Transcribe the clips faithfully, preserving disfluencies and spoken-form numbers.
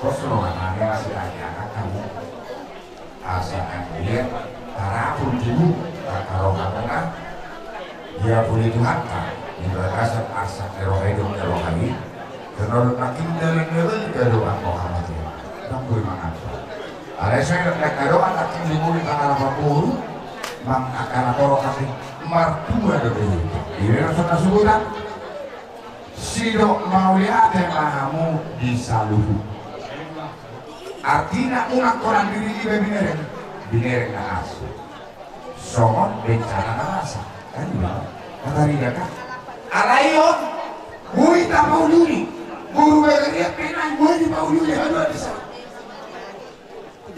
Pos roha nami masih lagi anak kamu. Asa anggiat tarapul tubu angka rohamuna. Diapuli Tuhanta di bagasan arsak ni roha i dohot ni roha i. Songon on nangkin dalan na baen do angka roha mate. Ndang boi manganto. Alai sai ndang na dohot nangkin di muli tanggal opat pulu. Mang angka na torop nangkin martua do dohot. Iba na songon na subutan. Sidok mauliate ma hamu di saluhut. Artina unang holan diri iba binereng, binereng na asli. Songon bencana na masa. Kan iba, na tarida kan? Alai on, boi tapaujuli. Boru Bagarian pe nang boi dipaujuli haduan di saluhut.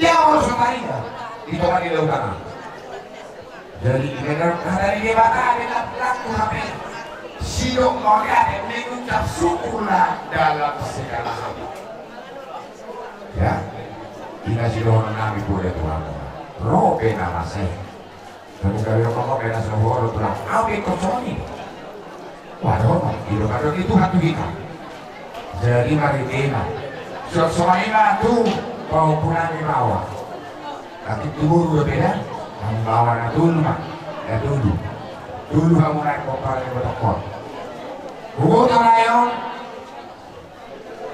Dia orang so tarida di tonga ni lautan an. Jadi, di dalam kata ni Debata, di dalam pelaku hape. Sidok mauliate mengucap syukurlah dalam segala hal. Ya, ina sidok nami boleh Tuhan. Robe nama saya. Tapi kalau kau kena sohor, Tuhan, apa kau soni? Waduh, ido kado itu hatu kita. Jadi mari tema. Surat soal ima tu pahompu nami bawa. Tapi tu boru do beda. Nami bawa na tolu ma. Na tolu. Tolu hamu naik kopal ni botokon. Hugo tarayon.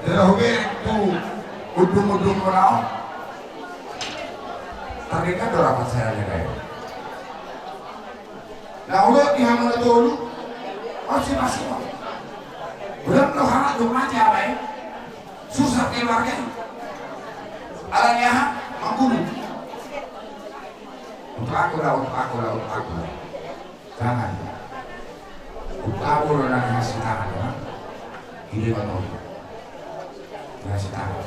Jala hubereng tu undung-undung muna on. Tardengar do rapat saya ni bae. Na olo di hamu na tolu. Masing-masing. Udah lo hak tu mati apa ya? Susah keluarga. Alani aha? Manggulu. Untuk aku lah, untuk aku lah, untuk aku lah. Jangan. Utabo do na ngasih tangan, ya. Ini baru ngasih tangan.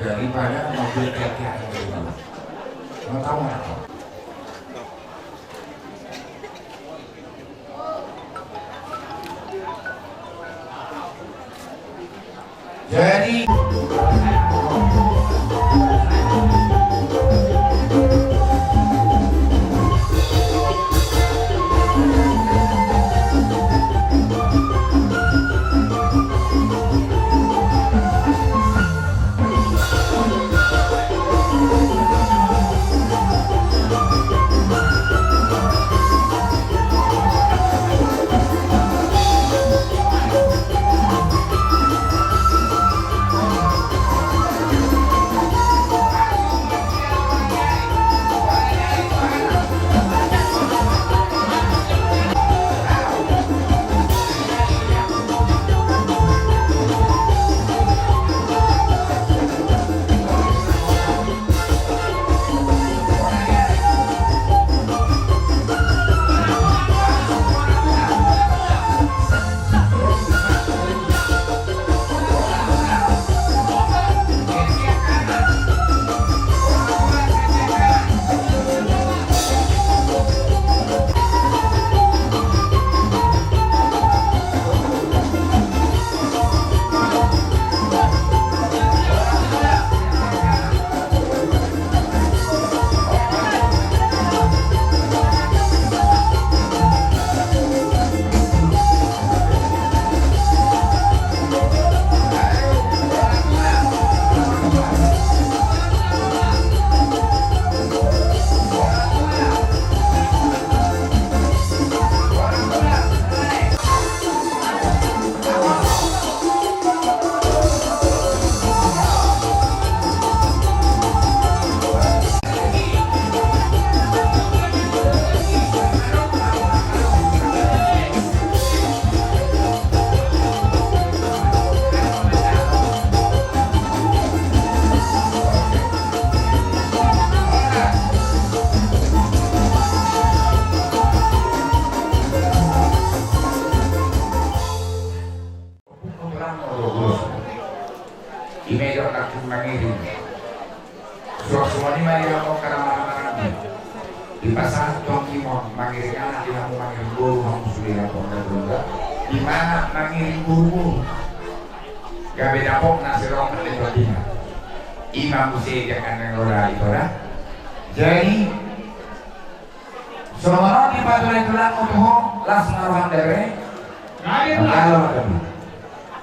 Daripada mau bertiak-tiak yang kedua. Mau tahu nggak? Jadi, Ima i do nangkin mangiring. Suang songon i ma di hamu angka na marhaha-maranggi. Dipasahat tu hamu mangiring anak, di hamu mangiring boru, hamu sude na tongka tongka. Di mana mangiring boru-boru. Gabe dapot na sirong na lebat ima. Ima muse jangan nang roda i, roda. Jadi, songon on dipatulang-tulangmu tu ho, las ma roham da be. Gabe, Tulang.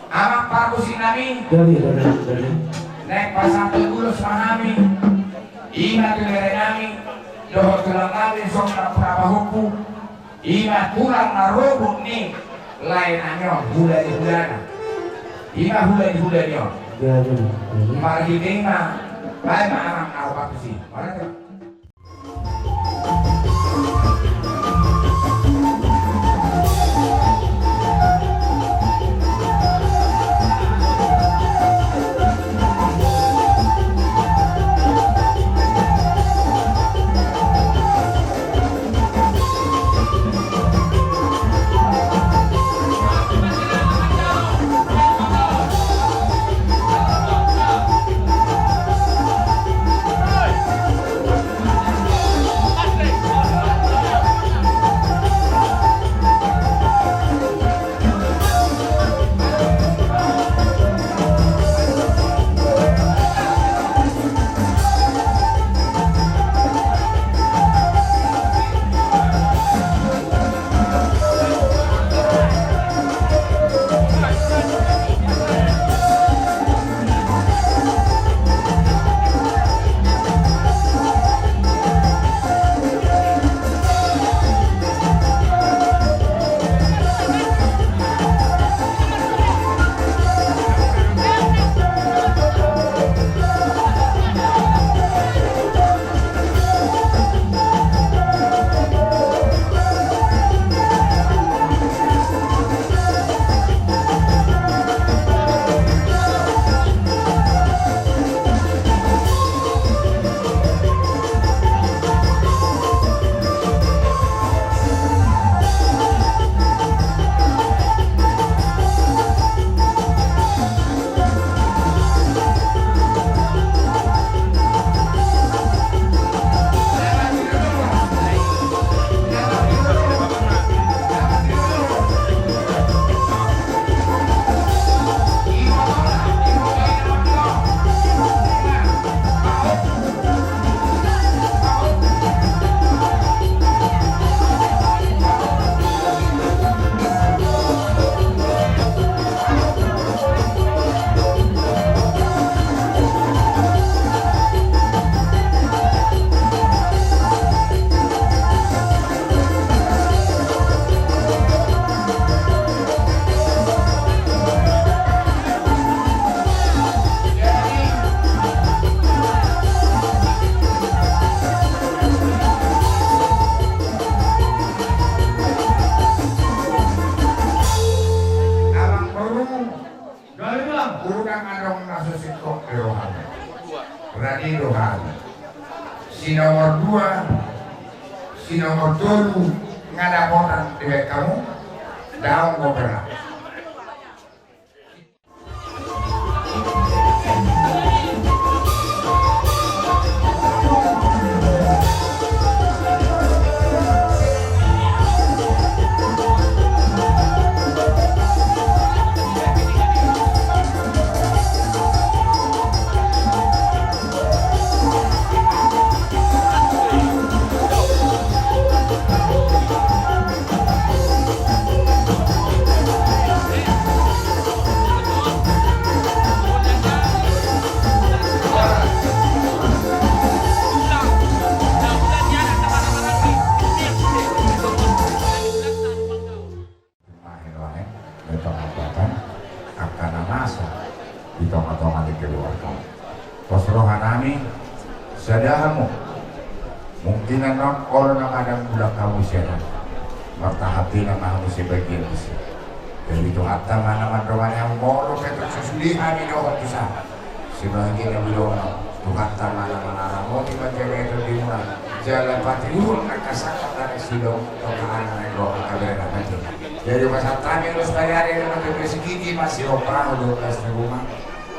Amang parmusik nami. Jadi, jadi, jadi. Naeng pasahat ulos ma hami, i ma tu bere nami dohot tulang nami songon na pura pahompu, i ma tulang na robot ni lae nami on, hula ni hulana. I ma hula ni hula ni on. Marhite i ma, baen ma amang ahu batu si. Mana tu? Amang boru, unang adong na so singkop di roham. Rade do hami. Si nomor dua, si nomor tolu, nga dapotan dibaen hamu, daong gopera. Mahe rohana, di tonga-tonga, angka na masa di tonga-tonga ni keluarga. Pos rohanami, sada hamu. Mungkin annon olo na madang bulan hamu sian an. Martahap hina ma hamu sebagian disi. Jadi Tuhanta ma na mandongani hamu molo pe tung so sude hami dohot tu sa. Sebagian na bidongan Tuhanta ma na mangaramoti manjaga tondimuna. Jala patiur angka sangkap dan sidong tongka anak na dohot angka bere na mate. Jadi pasahat hami ulos pariari na mate bersih gigi masih opa udah belas di rumah.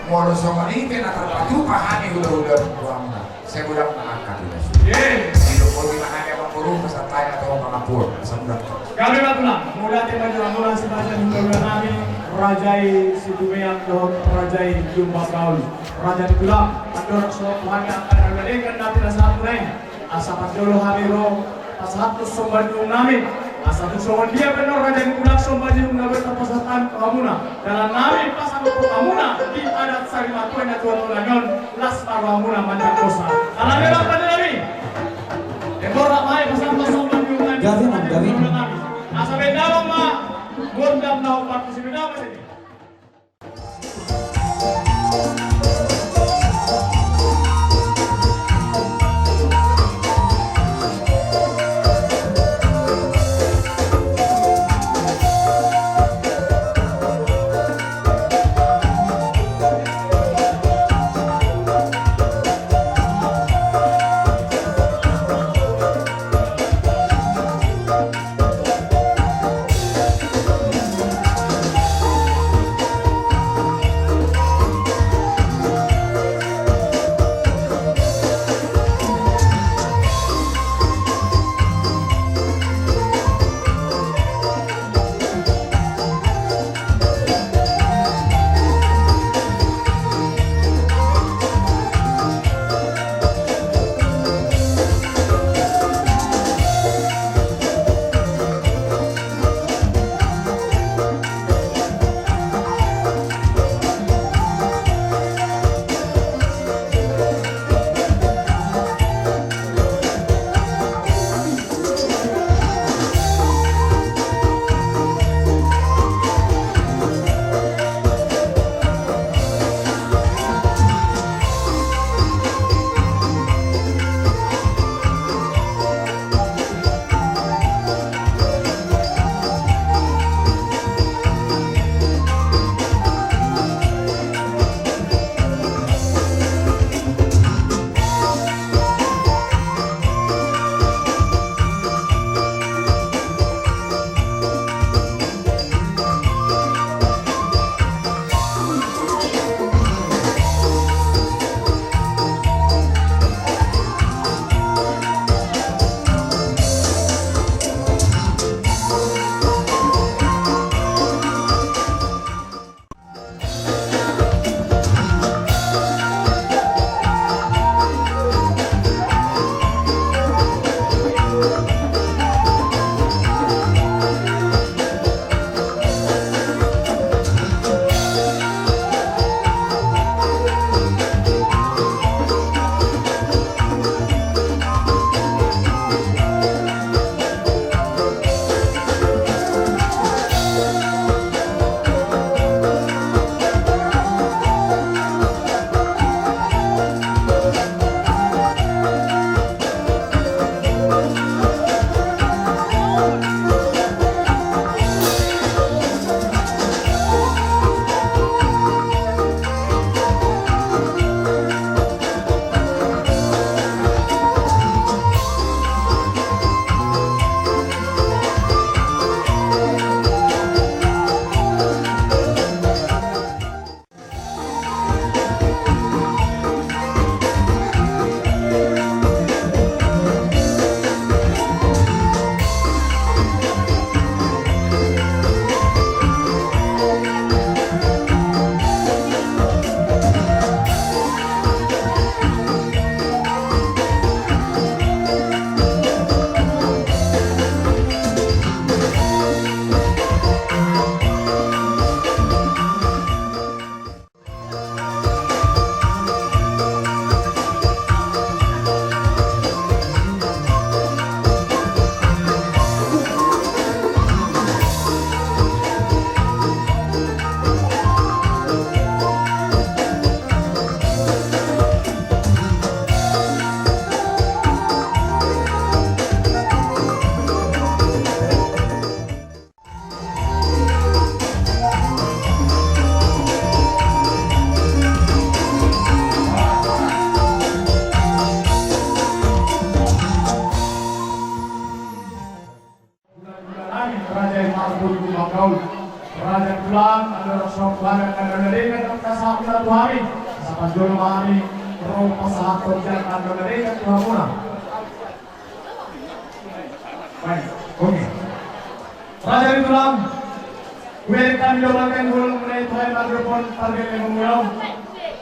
Molo songon i pe na tarpatupa hami udah-udah tuangna. Sai godang ma angka tu na sude. Didok boti ma hami amang boru pasahat hami tu pangampuon. Asa godang. Gabe ma tulang, mauliate ma di hamuna sipaja ni hulahula nami, raja i Situmeang dohot raja i Lumban Baul. Raja ni tulang, andorang so Tuhan ni angka na hulahulanami na pinasahatmuna i. Asa mandolo hami ro pasahathon somba ni uhum nami. Asa tung songon dia pe nuaeng raja ni tulang, songon i ma na boi tapasahat tu hamuna. Dalan nami pasahathon hamuna di adat sarimatua na tuatua nami on, las ma rohamuna manjangkosa. Alani ma pande nami. Embor ma i pasahathon songon i ma. Gabe ma, gabe ma. Asa baen damang ma gondang na hombar tusi, baen damang ma. Raja i marhun tu banggaul. Raja tulang, andorang sahat tu hami angka na denggan, angka sahat na tu hami. Asa panjolo ma hami ro pasahathon jala angka na denggan tu hamuna. Baik, oke. Raja ni tulang, hubereng hami do bagian holong muna i tu hami margepon pargele muna i.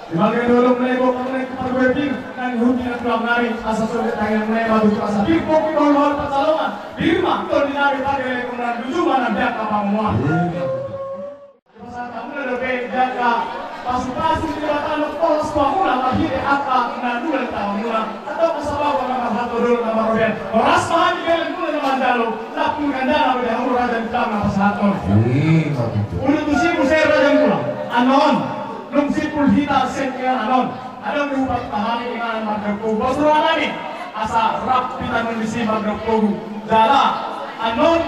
Di bagian holong muna i boan muna i tu pargele pir, nang huti na tulang nami, asa songon tangiang muna i batu tu asa pir, pongki bahul-bahul pansalongan, pir ma tondi nami pargele. Tujuh mana dia kapal mua. Pasahat hamuna dope jala pasupasu ni Debata na polos tu hamuna marhite angka na dua ni tanganmuna. Atau pasahat hamuna na marhatodoron na marobean. Horas ma hami berenmuna na mandalo. Lampung gandana beda hamuna raja ni tulang na pasahathon. Ulu tusi muse raja ni tulang. Annon. Nunga simpul hita sian inganan on. Adong do hupasahat hami inganan marga Pogu. Bos roha nami. Asa rap hita nunga disi marga Pogu. Jala annon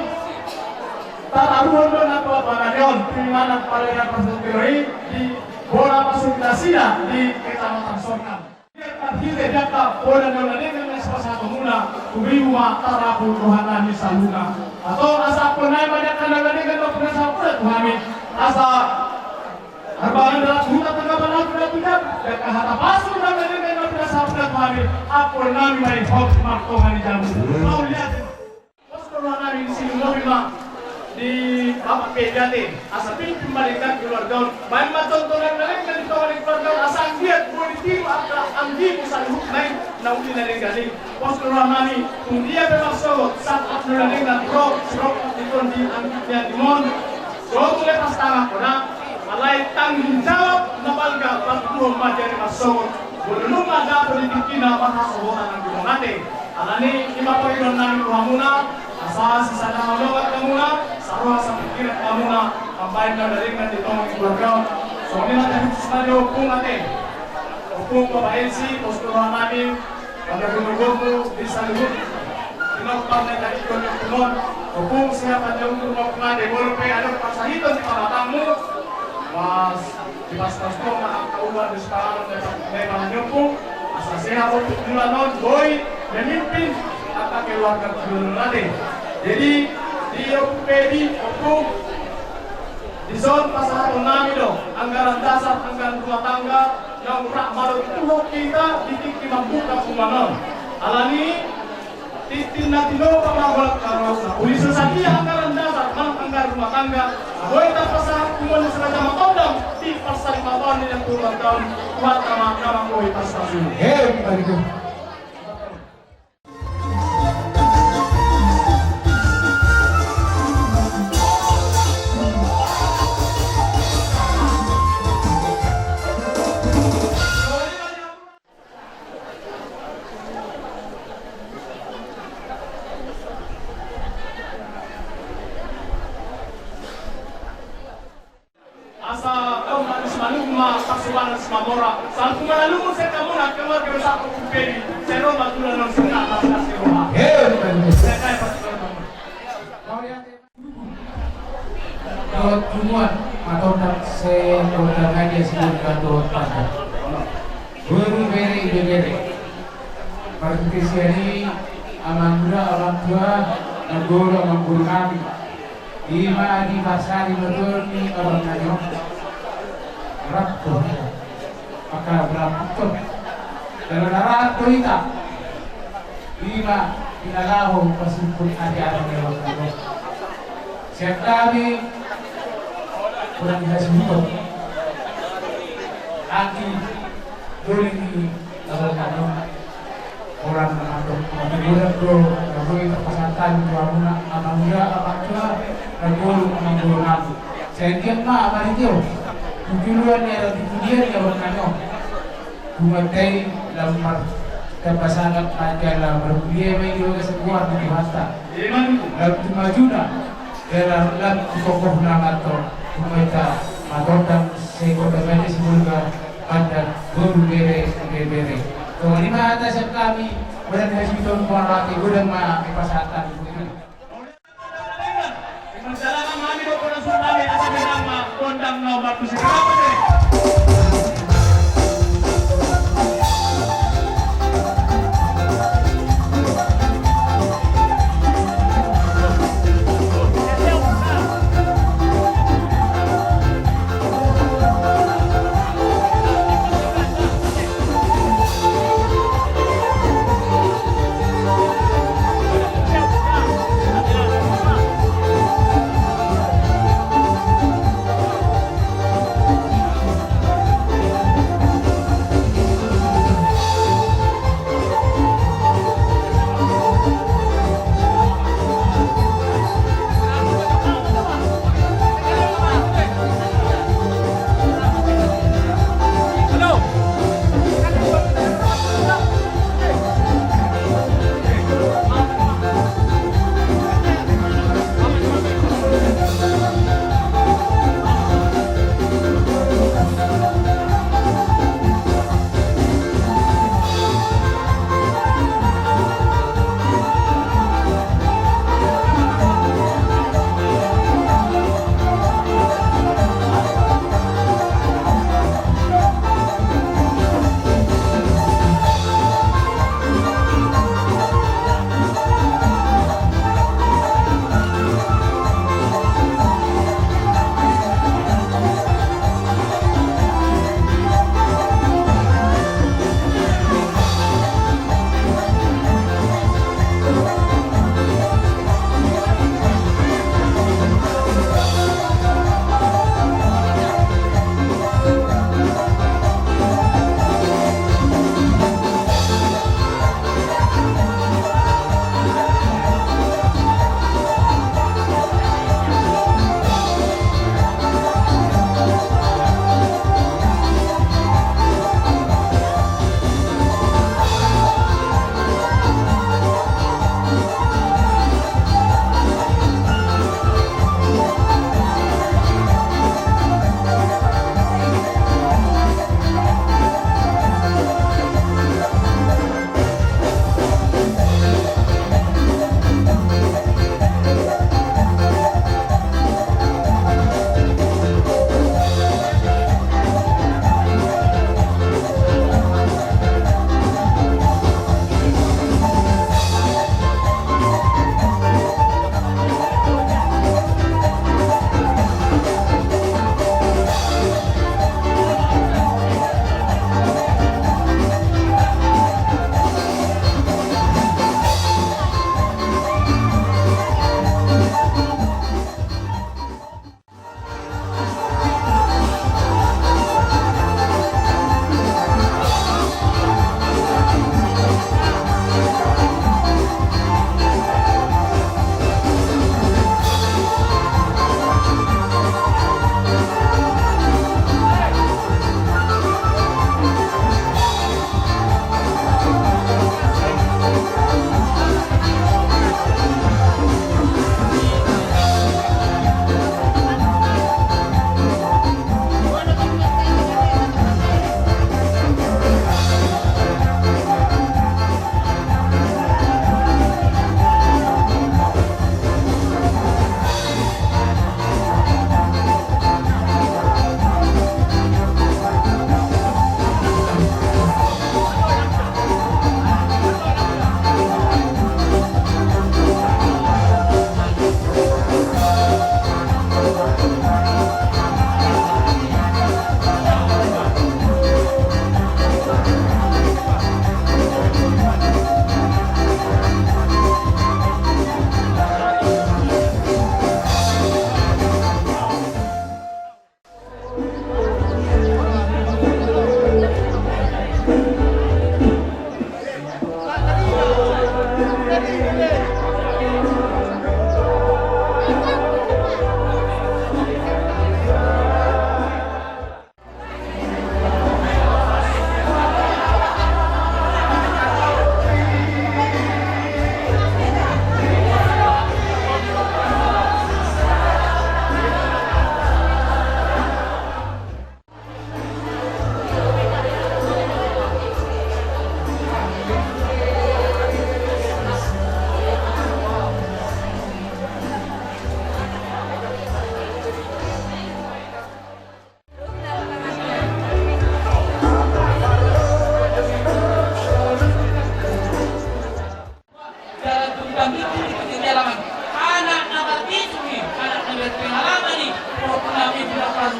tataruhon do na tua tua nami on tu inganan parade parsatiro i di bona pasukita sida di kecamatan Sorkam. Marhite jala bona na ula denggan na sipasahatonmuna. Tumibu ma tarapul roha nami saluhutna. Atau asa ampuon nami ma jala na ula denggan na pinasahatmuna tu hami. Asa Arbangan dalam huta tanggapan aku dan tidak. Jala hata pasu dan dengan yang tidak sabar dan kami. Ampuon nami ma i hot martonga ni jabu. Mauliate. Pos roha nami disi lumobi ma di Bapak P D A T. Asa pimpin ma denggan keluarga on. Baen ma contoh na ula denggan di tonga ni keluarga on. Asa anggiat boi ditiru angka anggimu saluhutna i na uli na denggan i. Pos roha nami, tung dia pe marsogot, sahat na ula denggan ro, sirongkap di tondi anggiat ni anggimu on. Sotung lepas tangan hona, alai tanggung jawab na balga patuduhon ma di ari marsogot. Molo nunga dapot di tingkina marhasohotan anggi mongate. Alani i ma pangidoan nami tu hamuna, asa sisada hamonangan hamuna, saroha sapingkiran hamuna, mambaen na ula denggan di tonga ni keluarga on. Songon i ma tahitung ma di ompung ate. Ompung Bapak Ensi, pos roha nami, Pande gomogommu di saluhut. Tinompar na tadingkon ni ompung on. Ompung siapa ni ompung ompung ate, molo pe adong parsahiton di pamatangmu. Pas di pas pas tu ma angka ubat di sepanganon na ipangan ni ompung. Asa sehat ompung juluan on, boi memimpin angka keluarga juluan on ate. Jadi di ompung pe di ompung. Dison pasahaton nami do anggaran dasar anggaran rumah tangga. Naung rap maruntuhon hita di tingki mambuka punguan on. Alani i, tintin na tinopa ma holan karosna. Uli so sadia anggaran dasar manang anggaran rumah tangga, na boi tapasahat punguan ni si Raja Matondang di parsalimatuaon ni na puluhan taon. Tuhanta ma na manggohi pasu-pasu. He, baik. Asa, au, manus manuk ma, pasupanan si mamora. Salpu manalumu seka muna, keluarga besar Ompung Pedi. Sero ma tulan non seka, pasupanan si roha. Hei, Ompung Pedi. Seka, pasupanan. Dohot punguan, Matondang, se-Kota Madya, Sibolga dohot Pandan. Boru, bere, ibebere. Marhite sian i, amangboru, amangtua, amangboru, amangboru nami. Ima di pasari motor ni abang nami on. Rap do hita. Maka berapa ton? Dalam rap do hita. Ima pinalaho pasimpul ajaran ni abang nami on. Sian hami, kurang dikasih hukum. Aki, boleh ni Laho na do. Holan na mandok, na manggoda do, na boi tapasahat tu hamuna, amangboru, amangtua, na boru, amangboru nami. Sai anggiat ma, amang, di tio. Tu joloan ni ari, di pudian ni ari on. Tumanda i lam martamba sangap, jala marmulia ma i di bagasan goar ni Tuhanta. Lam tu majuna, jala lam tu kokohna ma antong. Tumanda Matondang, se-Kota Madya, Sibolga, Pandan, boru, bere, ibebere. Songon i ma hata sian hami, godang hasuhuton, mauliate, godang ma pasahaton.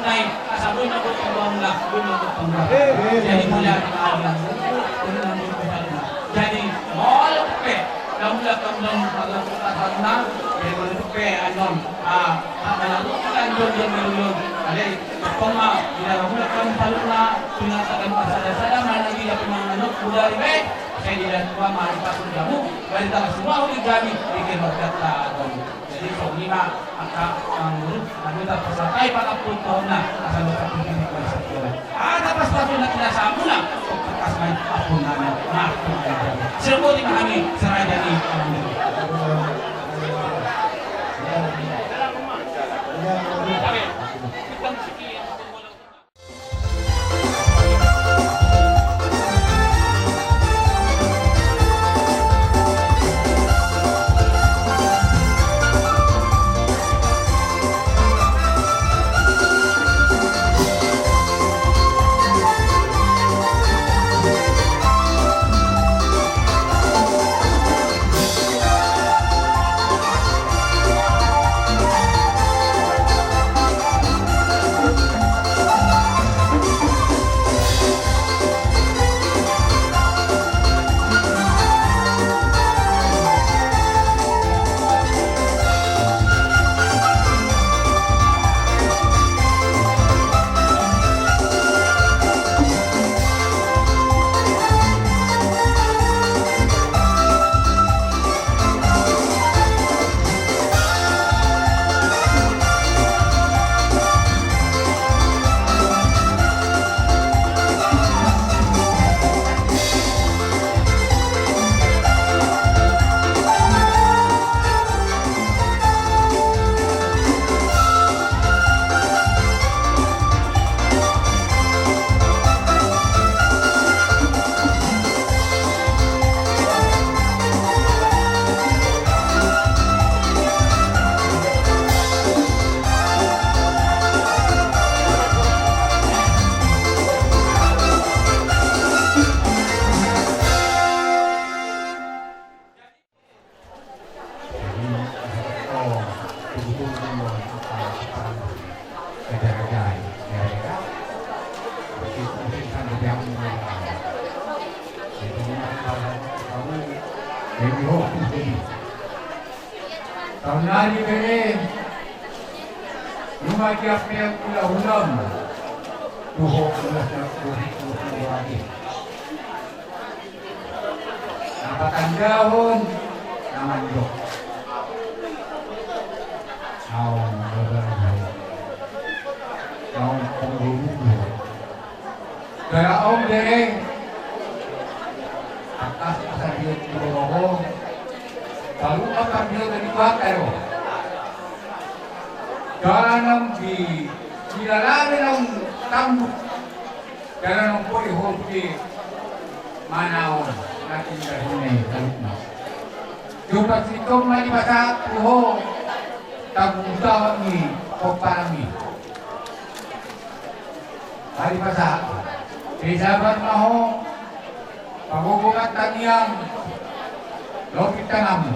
Nai, asa boi ma gotong rohangna, boi ma gotong rohangna. Jadi mauliate ma di hamu, boi ma gotong rohangna. Jadi molo pe na mulak hamu dohot parlompan saluhutna, jadi molo pe annon, ah, ah, manaruhon jolma ni ulaon, ale, tong ma, di na mulak hamu saluhutna, tinggal sada, sada, sada, mana lagi, ya, pemang annon, udah ribet, saya tidak tua, mari pasuk jamu, bari talas rumah di kami, di keluarga ta, dohot. Jadi songon i ma angka, eh, mangurut, anu, tarpasahat hami pangampuon tu Tuhanta, asa dosa tu diri, asa dosa. Asa pas-pas na pinasahat muna, tangkas ma i ampunami. Nah, songon i ma hami, seraja ni ampunami. Taon nari bere, nunga diapel ulaon, tuho ulas na tuho tuho lagi. Na patandahon na mandok. Naung gagal. Naung penggeludu. Gara on bere. Atas asa dia di roho. Lalu apa dia dari bakar. Dalam di, di dalam dalam tambuk. Dalam pori hobi manaon na tinggal hune talukna. Coba sitom ma dipasahat tu ho. Tanggung jawab ni ho parami. Mari pasahat. Pejabat ma ho. Pagogo ma tangiang. Lopi tanganmu.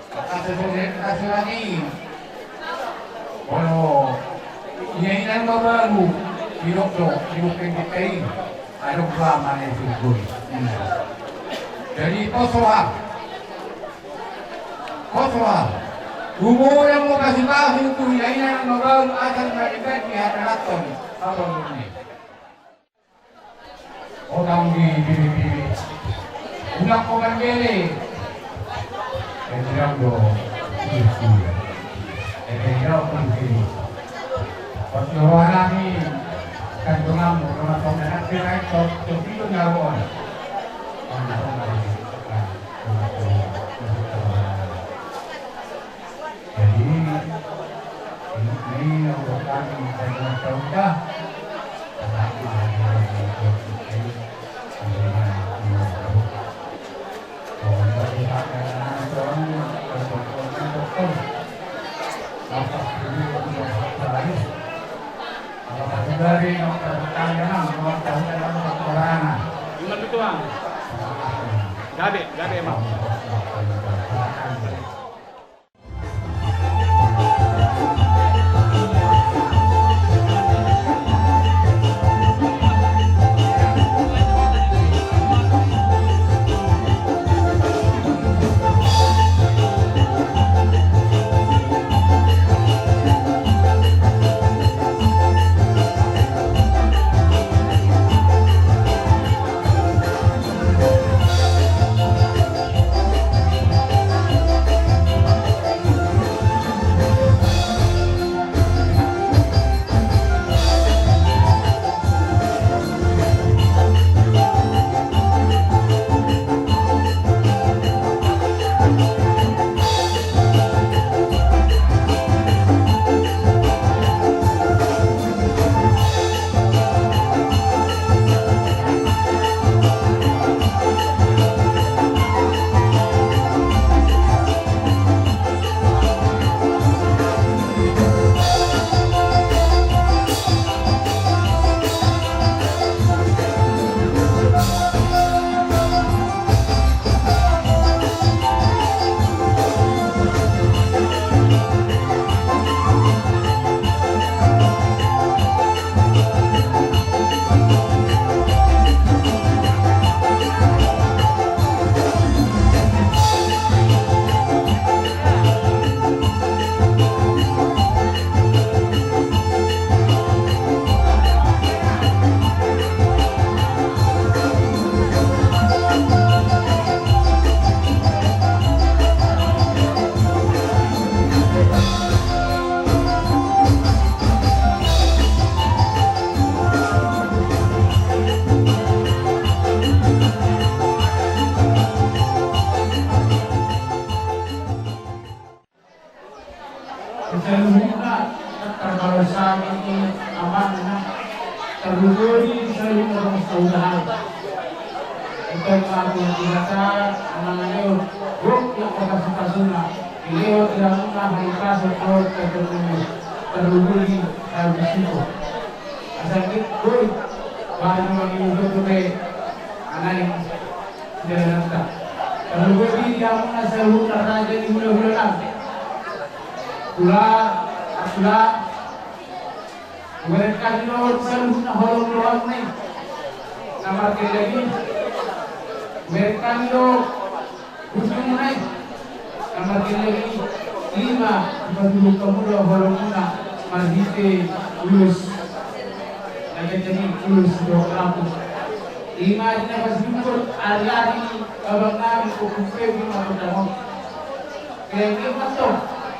Maka sesuai kasih lagi. Kalau ia ini yang baru, hidup dong, hidup yang kita ini. Adong dua mana itu gol. Jadi poso ha. Poso ha. Umur yang mau kasih kasih itu ia ini yang baru asal mereka di hadapan apa ini. Orang di diri-diri. Ulang ko mandele. Enjang do. Enjang do. Pas lo nami kan dengan mau kena kau kena kira itu itu nyawa. Jadi, ini, ini yang bukan, bukan contoh. Gabe, gabe, Bang. Saluhutna, tarbalos hami di amangna, tarlumobi saluhutna dongan saudara. Antong ma Tuhan Debata, amangna on, gok ia pasupasuna, dilehon di hamuna hahipason dohot hagogoon, tarlumobi hami siko. Asa gok boi, baru mangido dope, anaeng Jakarta. Tarlumobi di hamuna saluhutna raja ni hulahula nami. Tulang, tulang. Hubereng hami do saluhutna holong ni rohamuna i. Na margelleng i. Hubereng hami do bujumuna i. Na margelleng i. Ima, dipatuduhon hamu do holongmuna marhite ulos. Na jadi ulos do rapu. Ima di na pasihungkul ari-ari ni abang nami, Ompu Pepi, ma tongtong on. Kekepaton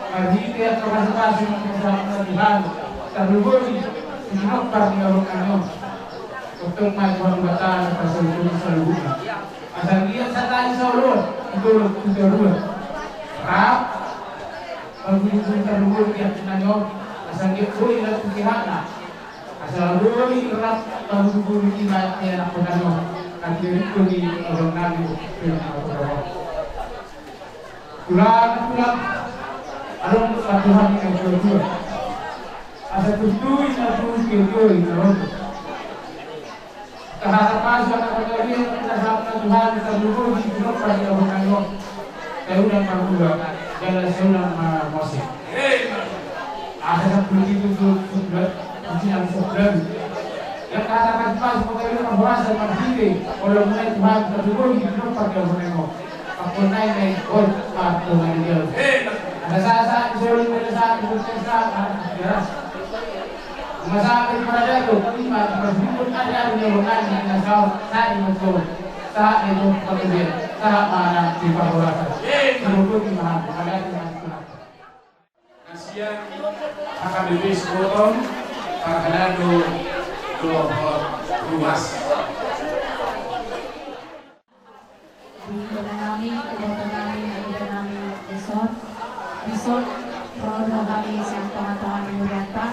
marhite angka pasupasu na pasahat Tuhan, tarlumobi di pinompar ni abang nami on. Tongtong ma Tuhan Debata na pasahathon saluhutna. Asa liat satai saoloan, di dolok tu toruan. Rap, paguyuhon tarlumobi di angka nami on. Asa liat boi na tu pihakna. Asa boi rap pahurhur i ma di anakhonanna on, na diarihon ni abang nami, Ompu Pepi, ma tongtong on. Tulang, tulang. Adong patuhan ni natuatua. Asa tutu i na tutu i na ro. Angka hata pasu, angka panggabean, angka sangap na Tuhan, tarlumobi di pinompar ni abang nami on. Sai unang marmula, jala sai unang marmose. Asa sampulu pitu tu, tu bulan, tu bulan, tu bulan. Ia hata pasupasu, panggabean, parhorasan marhite holongmuna i Tuhan, tarlumobi di pinompar ni abang nami on. Ampunai nai, oi, ampunai dia. Asa sahat ni solu, asa sahat ni solu, asa sahat ni solu. Masa di paradato, ima di parhundul, ari-ari ni abang nami na sahat, sahat ni solu. Sahat ni solu, panggabean, sahat ma na di parhorasan. Solu tu ima, panggabean, ima. Nasian H K B P Siboton, parhalado dohot ruas. Di ida nami, iboto nami, ida nami dison, dison, ro do hami sian tongatonga ni hurianta,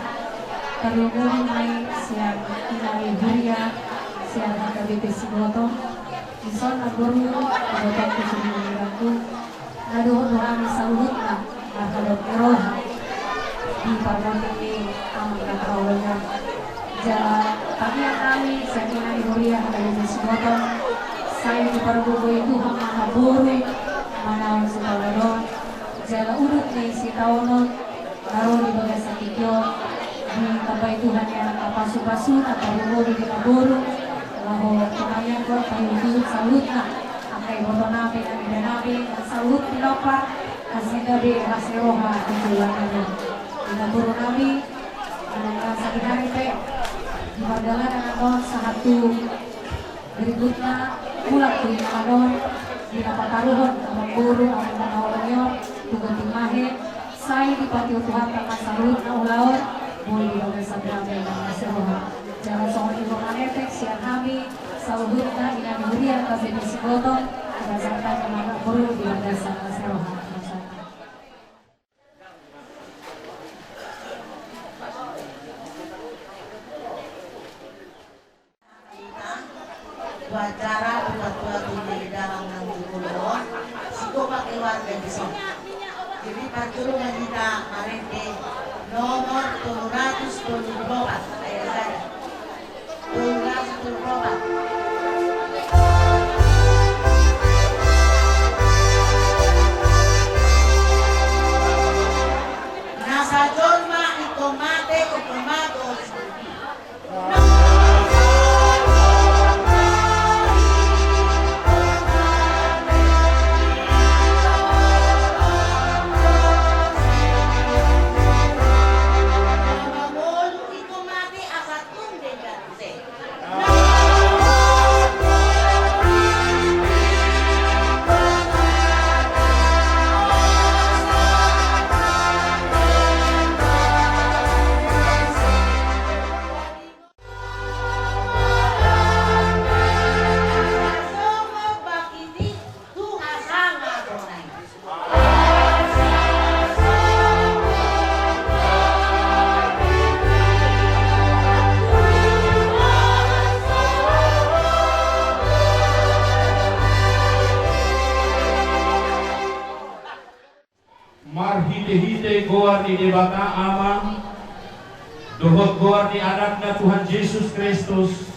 tarlumobi ma i sian ina ni huria, sian H K B P Siboton, dison namboru, ibotongku, suhut ni rohangku, na dohot do hami saluhutna, marhadok ni roha. Di parmonding ni amang na hinaholongan. Jala tangiang nami, sian ina ni huria H K B P Siboton, sai dipargogoi Tuhan ma namboru, manaon sitaonon on. Jala udut ni sitaonon, na ro di bagasan tingki on, ditambai Tuhan i angka pasupasuna, tarlumobi di namboru, laho pamangianghon, paihuthon saluhutna, angka iboto nami, nang ida nami, saluhut pinompar, asi gabe, asi roha, tu joloan on. Di namboru nami, manang sadihari pe, di pardalanan on sahat tu berikutna, mulak tu inganan on, di na pataruhon amangboru, amang na hinaholongan on, tu Gondang Mahe, sai dipatihon Tuhanta ma saluhutna ulaon, boi di bagasan dame, bagasan roha. Jala songon i ma manang sian hami, saluhutna ina ni huria H K B P Siboton, bagasan dame ma namboru di bagasan roha. Tu acara buka-buka tu di dalam nang di pulo, sikopak keluarga di son. Jadi parjolo ma hita marende nomor tolu ratus tolu pulu opat, ayo saja. Tolu ratus tolu pulu opat. Na sajolma ingkon mate, ingkon mate. Goar ni Debata Ama, dohot goar ni Anakna Tuhan Jesus Kristus,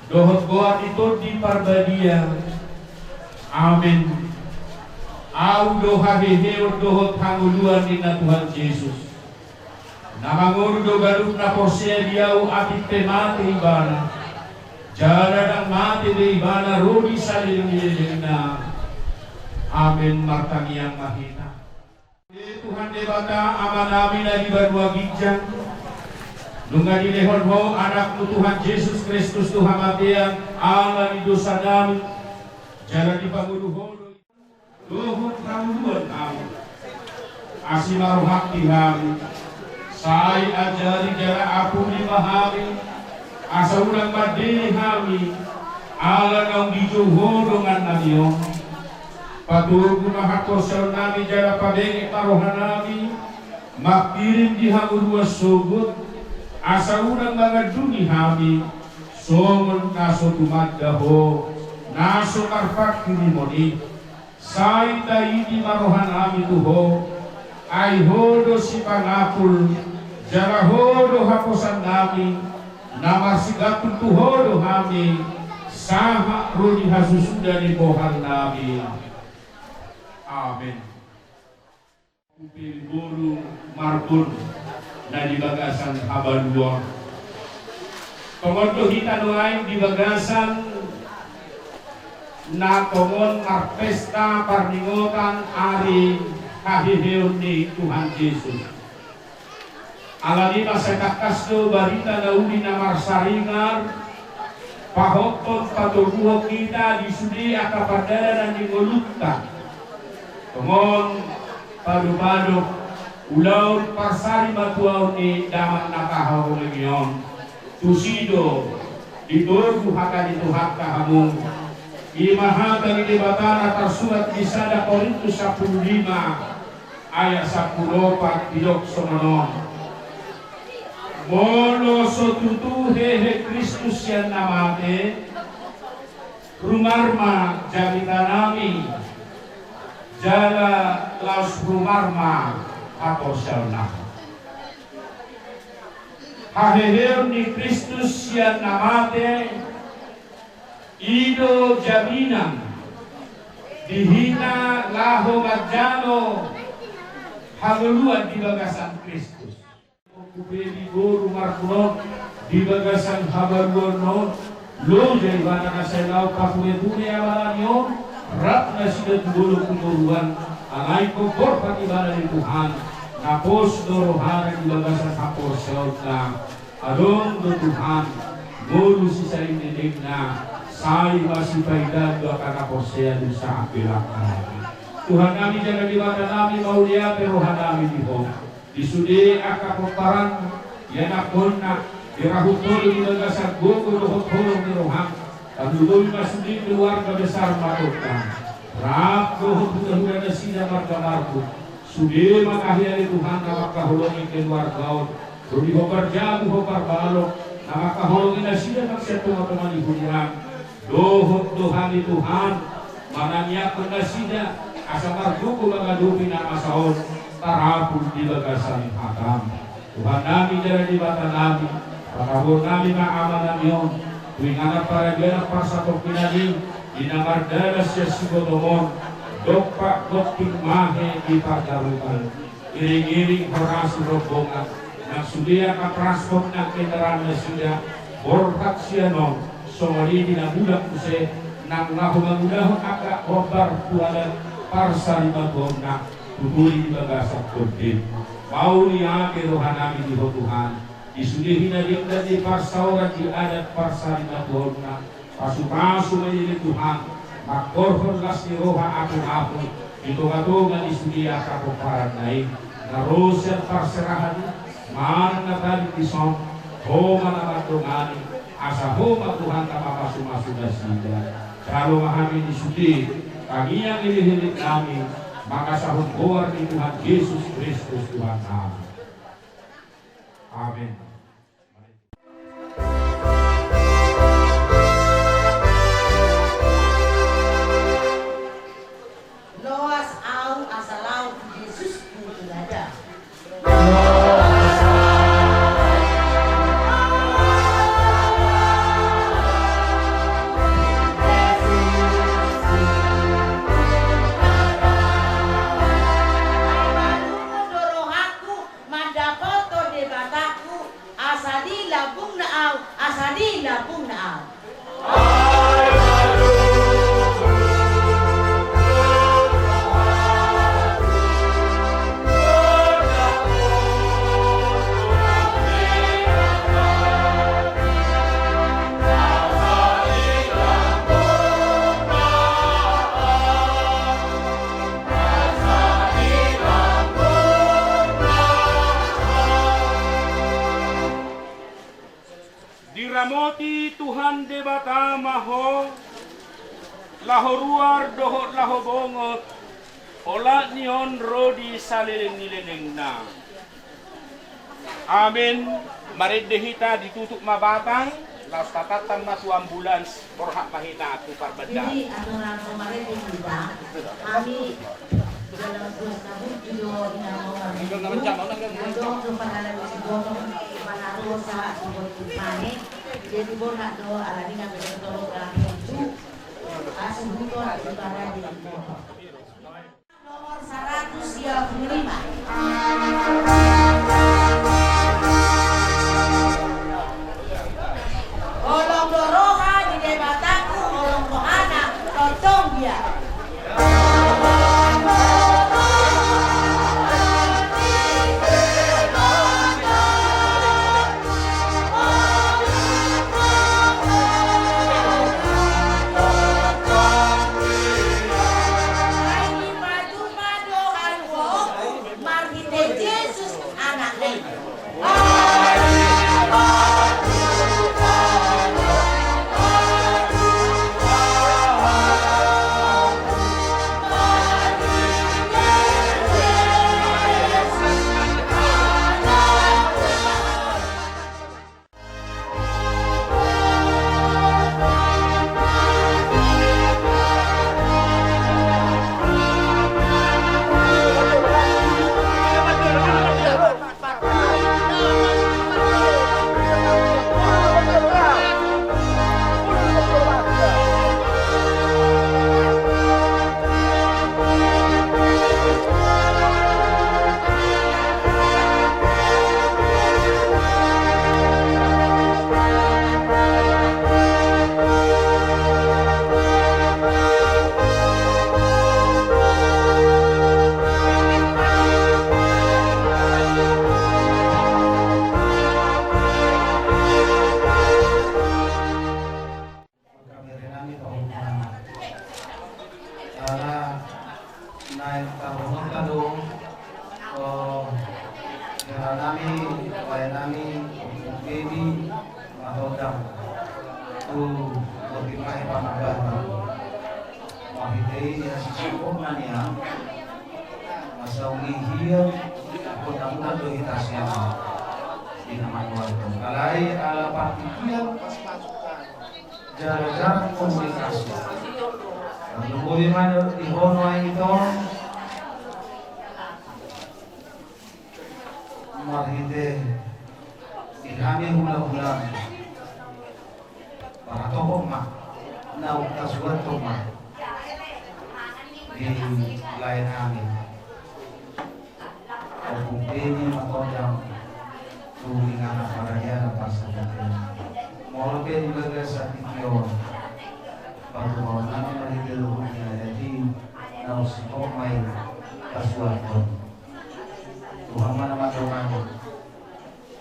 dohot goar ni Tondi Parbadia. Amen. Ahu do haheheon dohot hangoluan, ninna Tuhan Jesus. Na mangolu do ganup na porsea di Ahu, atik pe mate ibana, jala ndang mate be ibana, ro di saleleng ni lelengna. Amen. Martangiang ma hita. E Tuhan Debata, Amanami na di banua ginjang, nunga dilehon Ho Anakmu Tuhan Jesus Kristus tu hamatean ala ni dosanami, jala dipangolu Ho do i dohot hangoluan nami. Asi ma roham di hami, sai ajari jala apuli ma hami, asa unang mandele hami, ala naung dijou Ho dongannami on. Patogu ma haporseaonnami jala pabenget ma rohanami, mangkirim di hangoluan sogot, asa unang mangandungi hami, songon na so tumanda Ho, na so marpangkirimon i. Sai taidi ma rohanami tu Ho, ai Ho do sipangapul, jala Ho do haposannami, na marsigantun tu Ho do hami, sahat ro di hasusuda ni bohalnami. Amen. Hupil boru Marbun na di bagasan habaluon. Tongon do hita nuaeng di bagasan na tongon marpesta parningotan ari haheheon ni Tuhan Jesus. Alani i ma sai tangkas do barita na uli na marsaringar, pahothon patoguhon hita di sude angka pardalanan ni ngolunta. Tongon padopadop ulaon parsarimatuaon ni damang na tahaholongi on. Tusi do ditogu hata ni Tuhanta hamu. I ma hata ni Debata na tarsurat di sada Korintus sampulu lima ayat sampulu opat, didok songon on. Molo so tutu hehe Kristus sian na mate, rumar ma jamitanami, jala laos rumar ma haporseaonnami. Haheheon ni Kristus sian na mate, i do jaminan di hita laho manjalo hangoluan di bagasan Kristus. Hupil boru Marbun on di bagasan habaluon on, loja ibana na sai laho papunepune amanami on, rap nasida tu dolok tu toruan, alai ingkon borhat ibana di Tuhan, na pos do rohana di bagasan haporseaonna. Adong do Tuhan, ngolu sisaindelengna, sai masipaidaan do angka na porsea di sahat belakang. Tuhannami jala Debatanami, mauliate rohanami di Ho. Di sude angka pomparan, ianakhonna, dirahut Ho do di bagasan gogo dohot holong ni roham. Tangguhon ma sude keluarga besar Matongka. Rap dohot hulahula nasida marga Marbun. Sude ma tahe ale Tuhan na mangkaholongi keluarga on. Ro di hombar jabu, hombar balok, na mangkaholongi nasida nang sian tongatonga ni huria. Dohot do hami Tuhan, manangiangkon nasida, asa margogo mangadopi na masa on, tarapul di bagasan hatam. Tuhannami jala Debatanami, patabuhonnami ma amanami on, tu inganan paradianan parsatongkinan i, di na mardalan sian sigotong on, dompak gonting mahe di pardarutan. Iringiring horas ni rombongan, nang sude angka transport nang kendaraan nasida, borhat sian on, songon i di na mulak muse, nang laho mangulahon angka hombar tu adat parsarimatuaonna, tuturi di bagasan kondem. Mauliate rohanami di Ho Tuhan, di sude hinadenggan ni parsaoran di adat parsarimatuaonna, pasupasu ma i ale Tuhan, mangkorhon las ni roha apung-apung, di tongatonga ni sude angka pomparanna i, na ro sian parserahan i, manang na tading dison, Ho ma na mandongani, asa Ho ma Tuhan na mamasumasu nasida. Jalo ma hami di sude, tangiang elekeleknami, mangasahon goar ni Tuhan Jesus Kristus Tuhannami. Amen. Loas ahu asa laho tu Jesus, tu Tuhan. Mandapothon Debatangku, asa di lambungna ahu, asa di lambungna ahu. Diramoti Tuhan Debata ma ho, laho ruar dohot laho bongot, olat ni on ro di saleleng ni lelengna. Amen. Marende hita, ditutup ma batang, laos tatantan ma tu ambulans, borhat ma hita tu parbandaan. Jadi, aturan pamarende hita, hami dalam dua tahun juga inang mau marende. Adong do pangalaman si Gotong, panarosa, si Gotong Pane. Jadi, borhat do, ala ni kami bertolong dalam itu. Asubuto, asubuto, asubuto. Nomor seratus dua puluh lima. Holong do roha di Debatangku, holong rohana tongtong dia. Marhite Jesus Anakna i. Mangkabereng nami pahompungan. Ala naeng taboto do, eh, hela nami, lae nami, Ompung Beni Matondang tu Botimah i Panambahna. Marhite i hasisipon na nian, asa uli hian, gondang-gondang do hita sian i. Di na manual tu. Alai ala partingkian jala jarang komunikasi. Lalu boi ma di hono ai ito. Marhite di hami hula-hula. Pahatopot ma, naung tasuanhon ma di lae nami. Ompung Beni Matondang tu inganan parajana parsatongkinan. Molo pe di bagasan tingki on, patupaon nami ma di luhut ni adat i, naung sitongkin ma i tasuanhon. Tuhan ma na mandongani.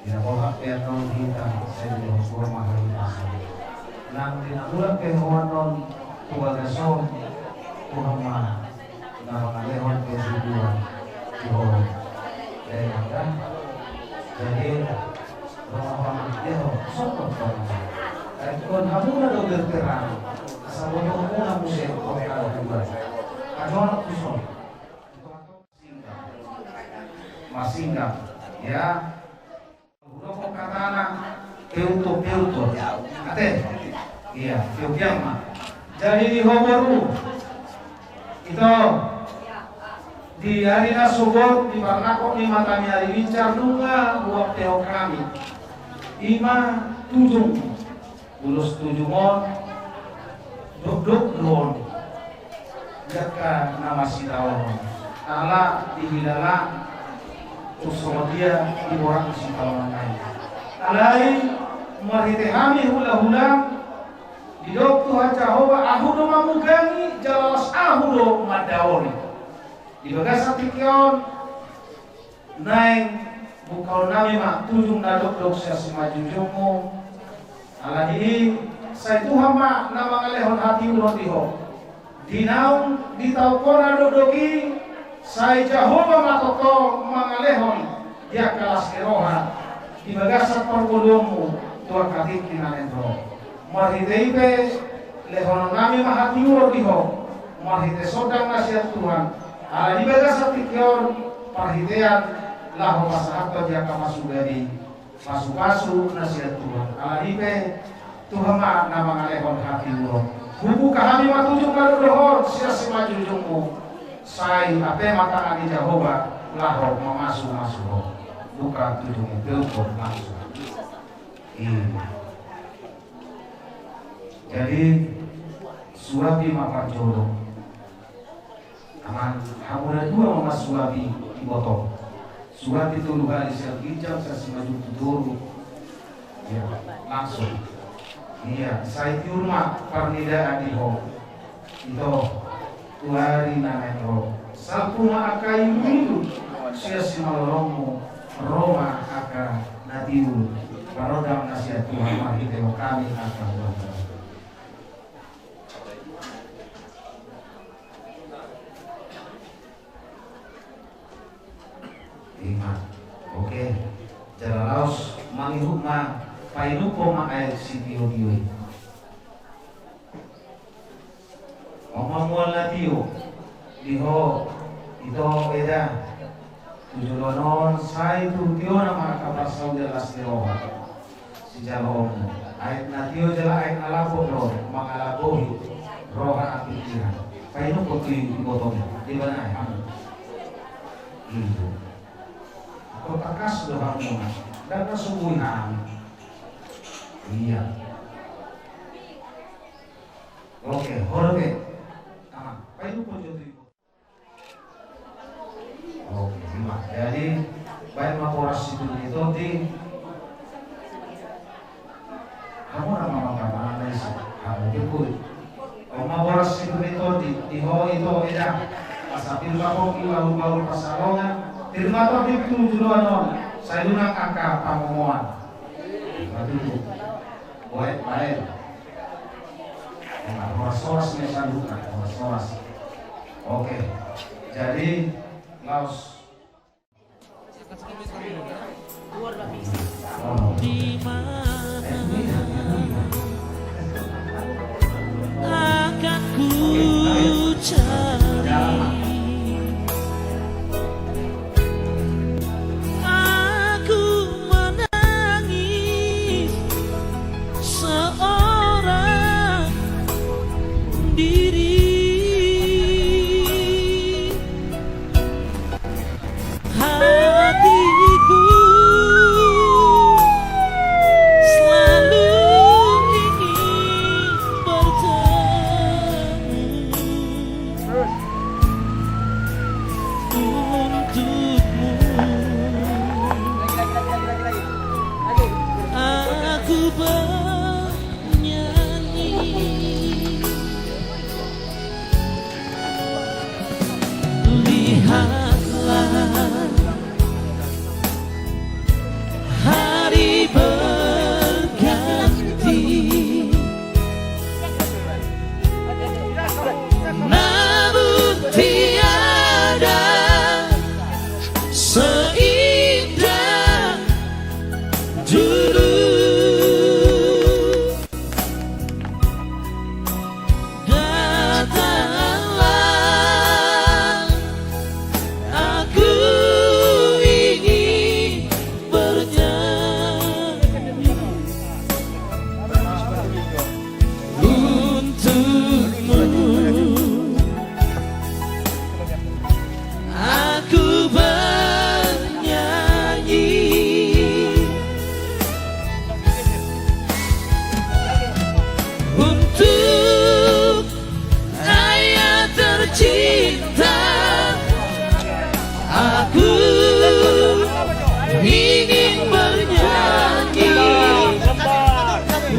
Ia boha pe annon hita, sai dilehon Tuhan ma hita. Nang di na mulak pe ho annon tu bagas on, Tuhan ma na mangalehon pe di dua di ho. Jadi, roha ho ma dilehon, sombong banget. Ai kon hamuna do berperang, asa botohonmuna muse, kota dua. Ajo anak tuson. Masinggang. Ya. Hudok katana, peuto, peuto. Ate? Iya, peuto ma. Jadi di ho boru. Ito. Di ari na sogot, di parnangkok ni mataniari binsar, nunga huampehon hami. I ma tujung. Ulos tujung on, dokdok do on. Di angka na masitaonon. Ala dihilala, tung songon dia di borat ni sitaonon nai. Alai, marhite hami hulahulam, didok Tuhan Jahowa, ahu do mamugangi, jala laos ahu do mandaoni. Di bagasan tingki on, naeng bukaon nami ma tujung na dokdok sian simanjujungmu. Ala ni i, sai Tuhan ma na mangalehon hatiuron di ho. Di naung ditaon ho na dokdok i, sai Jahowa ma tongtong mangalehon di angka las ni roha, di bagasan parngoluonmu tu angka tingki na naeng ro. Marhite i pe, lehonon nami ma hatiuron di ho, marhite sondang na sian Tuhan, ala di bagasan tingki on, parhitean laho pasahathon di angka pasupasu i, pasupasu na sian Tuhan. Ala ni i pe, Tuhan ma na mangalehon hatiuron. Hubuka hami ma tujung na dokdok on sian simanjujungmu. Sai hape ma tangan ni Jahowa laho mamasumasu ho. Buka tujung i pe, langsung. Iya. Jadi, suapi ma parjolo. Amang, hamu na dua ma masuapi, iboto. Suapi tolu hali sian ginjang, sian simanjujung tu toru. Iya, langsung. Iya, sai tiur ma parnidaan di ho. Ito, tu ari na naeng ro. Salpu ma angka iluilu sian simalolongmu, ro ma angka na tiur. Parondang na sian Tuhan, marhitehon hami angka hudangta. I ma. Oke. Jala laos mangihut ma, painumhon ma aek sitiotio i. On ma mual na tio di ho, ito, eda. Tu joloan on sai tu tiona ma angka parsaulian las ni roha. Sijaloonmu. Aek na tio jala aek na lambok do mangalambohi roha nang pikiran. Painumhon tu ibotom. Deba nai hamu. Ibu. Kota kas do hamu. Dang na so boi hami. Iya. Oke, horde. Aman. Painumhon jo tu ibotom. Oke, i ma. Jadi, baen ma boras situtu ni tondi. Hamu na mamangkamangan na isi. Hamu pe boi. On ma boras situtu ni tondi. Di ho, ito, eda. Asa pir ma ho i bahulbahul pansalongan. Pir ma tondi tu joloan on. Sai unang angka pangomoan. Matutu. Baen, baen. Horas-horas ma i saluhutna, horas-horas. Oke. Jadi, laos. Di mana akan ku cari Aku menangis seorang diri. Hatiku selalu ingin bertemu untukmu. Aku bernyanyi. Lihatlah, hari berganti, namun tiada seindah dulu. Ingin bernyanyi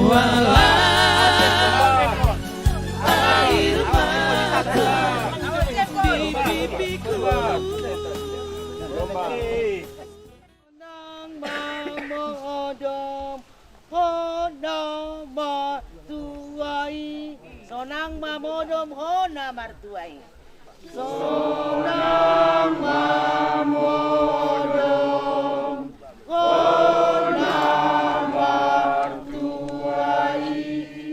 walau air mata di pipiku. Sonang mamodom hona martua i. Sonang mamodom hona martua i. Sonang mamodom hona martua i.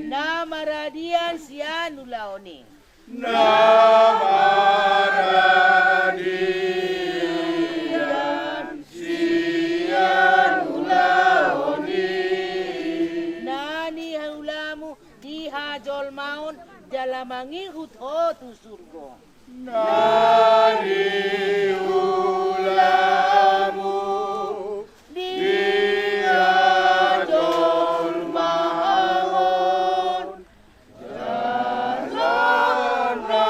Na maradian sian ulaon i. Na maradian sian ulaon i. Na niulamu di hajolmaon jala mangihut ho tu surgo. Na niulamu di hajolmaon jala na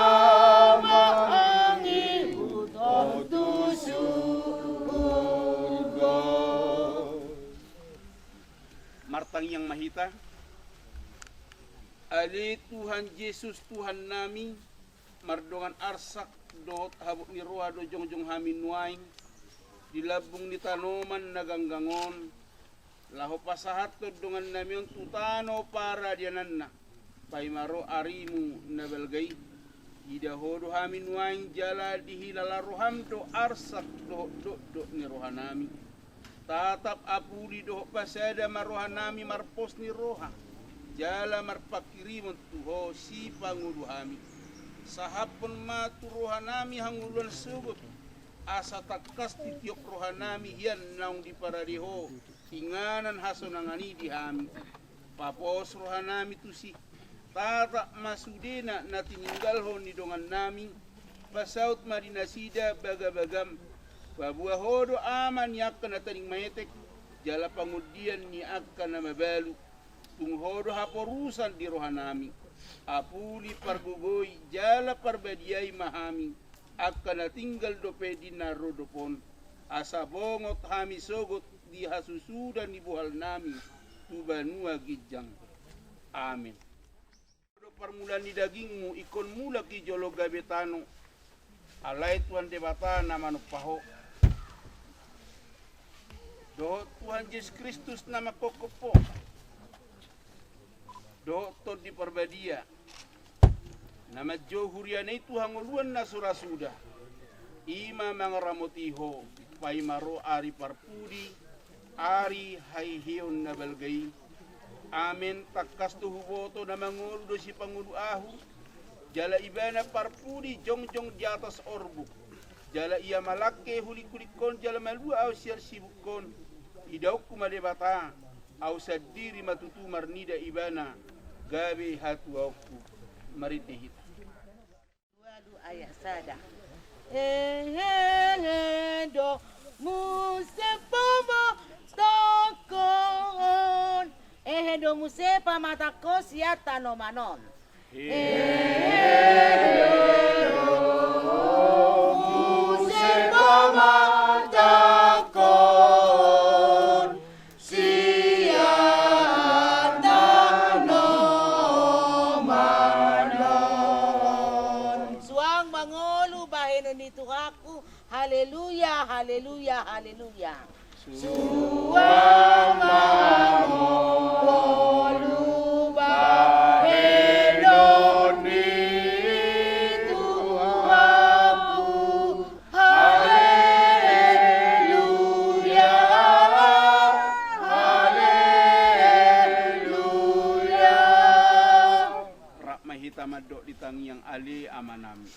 mangihut ho tu surgo. Martangiang ma hita. Ale Tuhan Jesus, Tuhannami, mardongan arsak dohot habot ni roha do jongjong hami nuaeng di lambung ni tanoman na ganggang on, laho pasahathon dongannami on tu tano paradiananna, paima ro arimu na balga i. Ida ho do hami nuaeng jala dihilala roham do arsak dohot dokdok ni rohanami. Tatap apuli dohot pasada ma rohanami marpos ni roha, jala marpanghirimon tu ho sipangolu hami. Sahaphon ma tu rohanami hangoluan sogot, asa tangkas titiop rohanami hian naung diparade ho inganan hasonangan i di hami. Papos rohanami tusi. Tatap ma sudena na tininggalhon ni dongannami, pasaut ma di nasida bagabagam. Paboa ho do ama ni angka na tading maetek, jala pangondian ni angka na mabalu. Tung ho do haporusan di rohanami. Apuli, pargogoi jala parbadiai ma hami, angka na tinggal dope di na ro dope on, asa bongot hami sogot di hasusudan ni bohalnami tu banua ginjang. Amen. Do parmulaan ni dagingmu ingkon mulak di jolo gabe tano, alai Tuhan Debata na manompa ho, dohot Tuhan Jesus Kristus na mangkophop ho, dohot Tondi Parbadia, na manjou huriana i tu hangoluan na so ra suda, i ma mangaramoti ho, paima ro ari parpudi, ari haheheon na balga i. Amen. Tangkas do huboto na mangolu do sipangolu ahu, jala ibana parpudi jongjong di atas orbuk. Jala ia malangke hulingkulingkon jala malua ahu sian sibukon. Idaonku ma Debata, ahu sandiri ma tutu marnida ibana, gabe hatuaonku. Marende hita. Walu ayat sada. Ehe do muse pamatangkon. Ehe do muse pamatangkon sian tanoman on. Ehe do muse pamatangkon sian tanoman on. Suang mangolu bahenon ni Tuhanku. Haleluya, haleluya, haleluya. Suang mangolu bahenon ni Tuhanku. Haleluya, haleluya. Rap ma hita mandok di tangiang. Ale Amanami.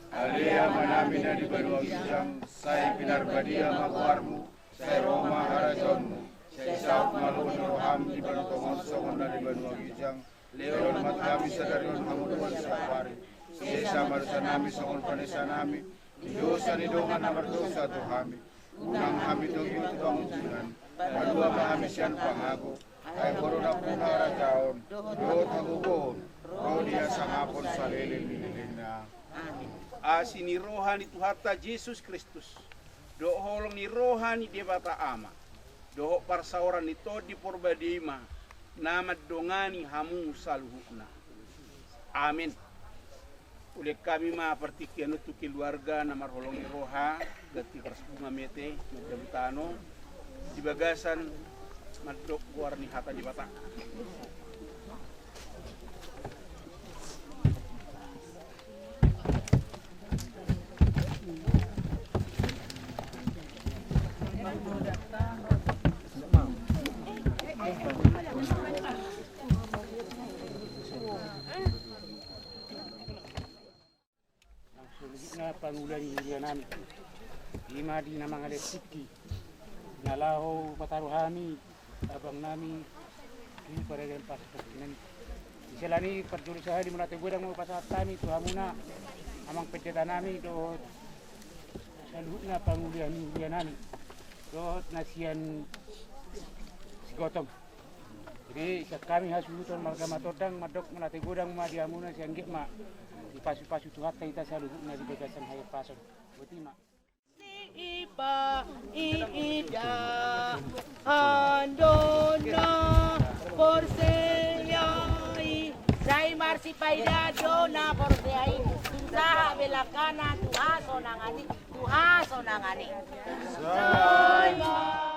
Ale Amanami na di banua ginjang, sai pinarbadia ma goarmu, sai ro ma harajaonmu, sai saut ma lomo ni roham di banua tonga on songon na di banua ginjang. Lehon ma tu hami sadari on hangoluan saonari. Sesa ma dosanami songon panesanami di dosa ni dongan na mardosa tu hami. Unang hami togihon tu pangunjunan, palua ma hami sian pangago. Ai Ho do nampuna harajaon dohot hagogoon ro di hasangapon saleleng ni lelengna. Amen. Asi ni roha ni Tuhanta Jesus Kristus, dohot holong ni roha ni Debata Ama, dohot parsaoran ni Tondi Porbadia i ma na mandongani hamu saluhutna. Amen. Ulaon hami ma partingkian on tu keluarga na marholong ni roha, ganti horas bunga mete, manjabu tano, di bagasan mandok goar ni hata Debata. Nang saluhutna pangula ni huria nami, i ma di na mangalean tingki, na laho pataru hami, abang nami, di paradaton pasu-pasu nami. Di sela ni i parjolo sahali mauliate godang ma hupasahat hami tu hamuna, amang pendeta nami, dohot saluhutna pangula ni huria nami, dohot na sian Sigotong. Jadi, sian hami hasuhuton marga Matondang, mandok mauliate godang ma di hamuna, sai anggiat ma dipasu-pasu Tuhanta hita saluhutna di bagasan hahipason. Boti ma. Ni ipa i ida, ando na porsea i. Sai marsipaida do na porsea i. Sahat belakana tu hasonangan i, tu hasonangan i. Sai mar-